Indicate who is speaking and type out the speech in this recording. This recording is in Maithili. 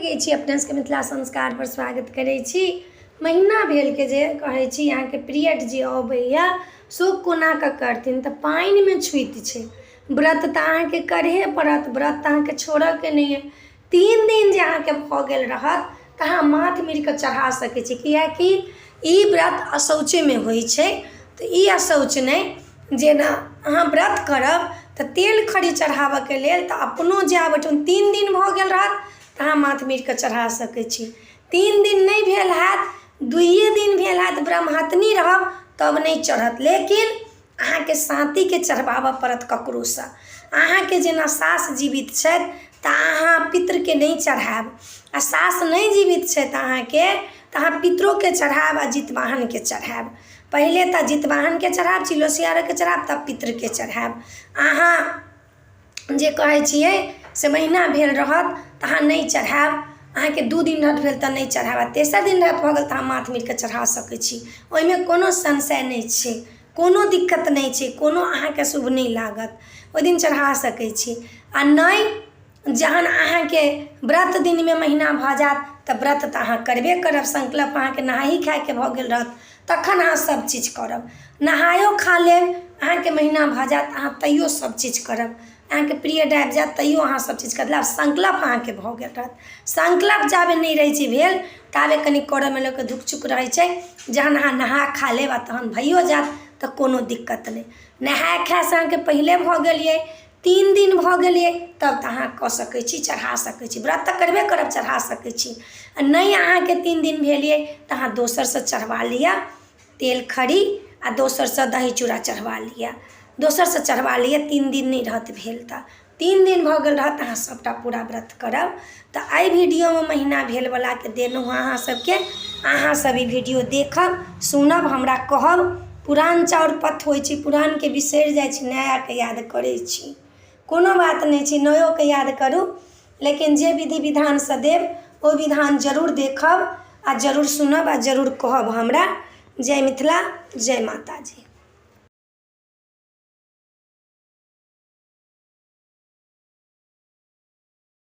Speaker 1: लगै छी। अपना सबके मिथिला संस्कारपर स्वागत करै छी। महीना भेलके जे कहै छी अहाँके पीरियड जे अबैए से ओ कोनाकऽ करथिन? तऽ पानिमे छुति छै। व्रत तऽ अहाँके करहे पड़त, व्रत तऽ अहाँके छोड़ऽके नहि अइ। 3 दिन जे अहाँके भऽ गेल रहत तऽ अहाँ माथ मीड़िकऽ चढ़ा सकै छी, किएकि ई व्रत अशौचेमे होइ छै। तऽ ई अशौच नहि, जेना अहाँ व्रत करब तऽ तेल खरी चढ़ाबऽके लेल तऽ अपनो जायब ओहिठाम। 3 दिन भऽ गेल रहत तऽ अहाँ माथ मीड़िकऽ चढ़ा सकै छी। 3 दिन नहि भेल हैत, 2 दिन भेल हैत, ब्रह्महतनी रहब तब नहि चढ़त, लेकिन अहाँके साँतीके चढ़बाबऽ पड़त ककरोसँ। अहाँके जेना सास जीवित छथि तऽ अहाँ पितृके नहि चढ़ायब, आ सास नहि जीवित छथि अहाँके तऽ अहाँ पितरोके चढ़ायब आ जितवाहनके चढ़ायब। पहिले तऽ जितवाहनके चढ़ायब, चिलोसियारके चढ़ायब, तब पितृके चढ़ायब। अहाँ जे कहै छियै से महीना भेल रहत तऽ अहाँ नहि चढ़ायब। अहाँके 2 दिन रहत भेल तऽ नहि चढ़ायब, आ तेसर दिन रहत भऽ गेल तऽ अहाँ माथ मीड़िकऽ चढ़ा सकै छी। ओहिमे कोनो संशय नहि छै, कोनो दिक्कत नहि छै, कोनो अहाँके अशुभ नहि लागत, ओहि दिन चढ़ा सकै छी। आ नहि जहन अहाँके व्रत दिनमे महीना भऽ जायत तऽ व्रत तऽ अहाँ करबे करब। संकल्प अहाँके नहाही खायके भऽ गेल रहत, तखन अहाँ सभ चीज करब। नहायो खा लेब, अहाँके महीना भऽ जायत, अहाँ तैयो सभ चीज करब। अहाँके पीरियड आबि जायत तैयो अहाँ सभ चीज करब, संकल्प अहाँके भऽ गेल रहत। संकल्प जाबे नहि रहै छै भेल ताबे कनि करयमे लोकके धुक चुक रहै छै। जहन अहाँ नहा खा लेब आ तहन भइयो जायत तऽ कोनो दिक्कत नहि। नहाय खायसँ अहाँके पहिले भऽ गेल अइ, 3 दिन भऽ गेल अइ, तब तऽ अहाँ कऽ सकै छी, चढ़ा सकै छी। व्रत तऽ करबे करब, चढ़ा सकै छी। आ नहि अहाँके 3 दिन भेल अइ तऽ अहाँ दोसरसँ चढ़बा लिअ तेल खरी, आ दोसरसँ दही चूड़ा चढ़बा लिअ, दोसरसँ चढ़बा लिअ। 3 दिन नहि रहत भेल तऽ। 3 दिन भऽ गेल रहत, अहाँ सभटा पूरा व्रत करब। तऽ एहि वीडियोमे महीना भेलवलाके देलहुँ हँ अहाँ सबके। अहाँ सब ई वीडियो देखब, सुनब, हमरा कहब। पुरान चाउर पथ होइ छै, पुरानके बिसरि जाइ छी, नयाके याद करै छी। कोनो बात नहि छै, नयोके याद करू, लेकिन जे विधि विधानसँ देब ओ विधान जरूर देखब आ जरूर सुनब आ जरूर कहब हमरा। जय मिथिला, जय माताजी।